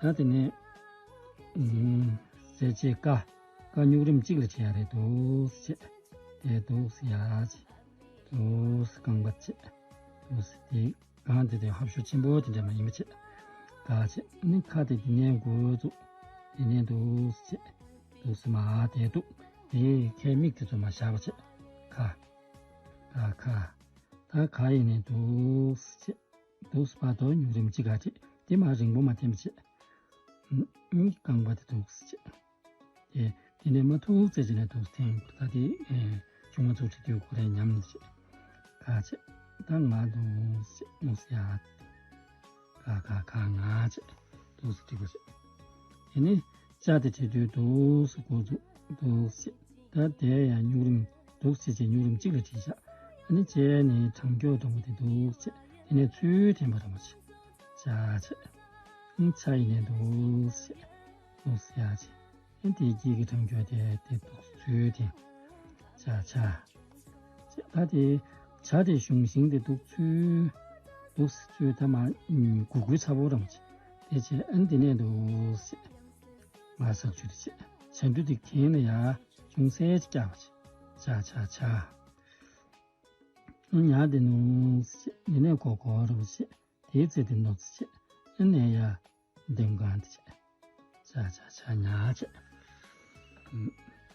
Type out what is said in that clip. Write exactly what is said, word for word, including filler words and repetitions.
ད་དེ་ནས་ཨུམ་ཟེར་བྱས་ཀ་ཀ་སྨྱུག་རིམ་གཅིག་ལ་བྲིས་ཡ་རེད། འདུག་སེ་བྱས་དེ་འདུག་སེ་ཡ་བྱས། འདུག་སེ་རྐང་པ་བྱས། འདུག་སེ་དེ་གང་དེ་དེ་ཧབ་ཤོ་ཆེན་པོ་དེ་འདྲ་མ་ཡིན་པ་བྱས། ཀ་བྱས་ནི་ཁ་དེ་དེ་ནས་འགོ་བཙུགས། དེ་ནས་འདུག་སེ་བྱས། འདུག་སེ་མར་དེ་འདུག་དེ་ཁའི་མིག་དེ་ཚོ་མར་བཞག་པ་བྱས། ཁ་ཁ་ཁ། ད་ཁ་ཡིན་ནས་འདུག་སེ་བྱས། འདུག་སེ་བར་དུ་སྨྱུག་རིམ་གཅིག་ག་བྱས། དེ་མར་རིང་པོ་མ་འཐེན་པ་བྱས། གཉིས་རྐང་པ་དེ་འདུག་སེ་བྱས། དེ་དེ་ནས་མར་ཐུག་ཙམ་བྱས་ནས་འདུག་སེ་འཐེན། ད་དེ་ཨེ་ཆུང་མ་ཚུགས་ཀྱི་དུས་ཁོ་རང་ཉམས་བྱས། ཁ་བྱས། ད་ང་འདུག་སེ་བྱས། འདུག་སེ་ཡ། ཁ་ཁ་ཁ་ང་བྱས། འདུག་སེ་བྲིས་པ་བྱས། དེ་ནས་ཅ་དེ་བྲིས་དུས་འདུག་སེ་འགོ་བཙུགས། འདུག་སེ་བྱས། ད་དེ་ཡང་སྨྱུག་རིམ་འདུག་སེ་བྱས་སྨྱུག་རིམ་གཅིག་ལ་བྲིས་བཞག་ཨ་ནི་བྱས་ནས་གྲང་སྐྱོག་འདྲ་པོ་དེ་འདུག་སེ་བྱས། དེ་ནས་ཚུར་འཐེན་པ་འདྲ་པོ་བྱས། ཅ་བྱས། ཨ་ནི་ཆ་ཡིན་ནས་འདུག་སེ་བྱས། འདུག་སེ་ཡ་བྱས། ཨ་ནི་དེ་དཀྱིལ་གྱི་གྲང་སྐྱོག་དེ་དེ་འདུག་སེ་ཚུར་འཐེན། ཅ་ཆ། ད་དེ་ཇ་དེ་གཞུང་ཤིང་དེ་འདུག་ཚུར། འདུག་སེ་ཚུར་ད་མར་གུ་གུ་ཚ་པོ་འདྲ་པོ་བྱས། དེ་བྱས་ཨ་ནི་དེ་ནས་འདུག་སེ་མར་ཟག་ཆུ་དེ་བྱས། ཇ་འདྲུ་དེ་གྱེན་ལ་ཡར་ཅུང་ཟད་ཅིག་བཀྱག་པ་བྱས། ཅ་ཆ་ཆ། ཨ་ཉ་དེ་ནུ་བྱས། དེ་ནས་གོ་གོ་རུ་བྱས། དེའི་རྩེ་དེ་ནོ་ཙི་བྱས། ཨ་ནས་ཡར་འདེམས་གང་དེ་བྱས། ཆ་ཆ་ཆ་ཉ་བྱས།